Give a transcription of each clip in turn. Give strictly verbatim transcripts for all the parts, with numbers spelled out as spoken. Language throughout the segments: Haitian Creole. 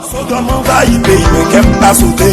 Sodòm anvayi peyi mwen, kè m pa sote.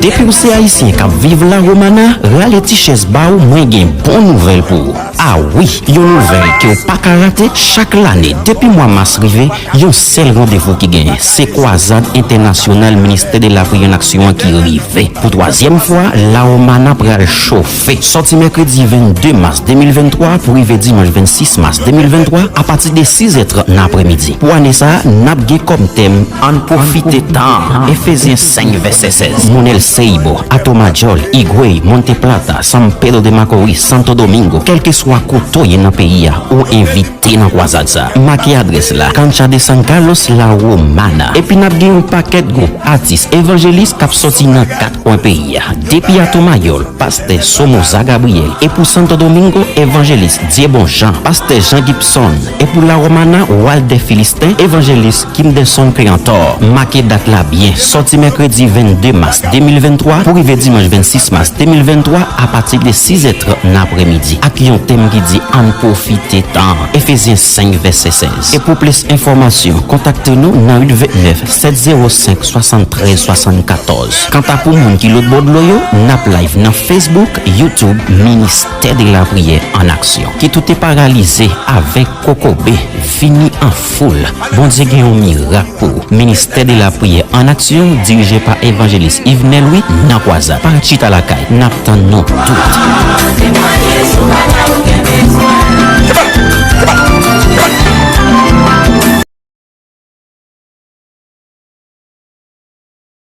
Depi w se Ayisyen k ap viv La Romana, rale ti chèz ba w, mwen gen bon nouvèl pou ou. A wi, yon nouvèl ke w pa ka rate, chak lane, depi mwa mas rive, yon sèl randevou ki genyen, se Kwazad Entènasyonal Ministè de la Priyè an Aksyon an ki rive. Pou twazyèm fwa, La Romana pral chofe. Sòti mèkredi vennde mas de mil venntwa pou rive dimanch vennsis mas de mil venntwa, apati de sizè trant nan aprèmidi. Pou ane sa a, n ap gen kòm tèm Ann pwofite tan an. Efezyen senk vèsè sèz. Monèl Seibo, Atomayòl, Higüey, Monte Plata, San Pedro de Macorís, Santo Domingo, kèlkeswa kote w ye nan peyi a, ou envite nan kwazad sa a. Make adrès la, Cancha de San Carlos, La Romana. Epi n ap gen yon pakèt gwoup atis evanjelis k ap sòti nan kat kwen peyi a. Depi Atomayòl, pastè Somoza Gabriel, e pou Santo Domingo, evanjelis Diebon Jean, pastè Jean Gibson, e pou La Romana, Walder Philistin, evanjelis Kimderson Creantor. Make dat la byen, sòti mèkredi vennde mas de mil venntwa pou rive dimanch vennsis mas de mil venntwa, apati de sizè trant nan aprèmidi, ak yon tèm ki di Ann pwofite tan an. Efezyen senk vèsè sèz. E pou plis enfòmasyon, kontakte nou nan uit vennèf sèt zewo senk swasanntrèz swasannkatòz. Kanta pou moun ki lòtbò dlo yo, n ap live nan Facebook, YouTube, Ministè de la Priyè an Aksyon. Kite w te paralize avèk kokobe, vini an foul. Bondye gen yon mirak pou ou. Ministè de la Priyè an Aksyon, dirije pa Evanjelis Yvenel Louis, nan Kwazad. Pa chita lakay, n ap tann nou tout.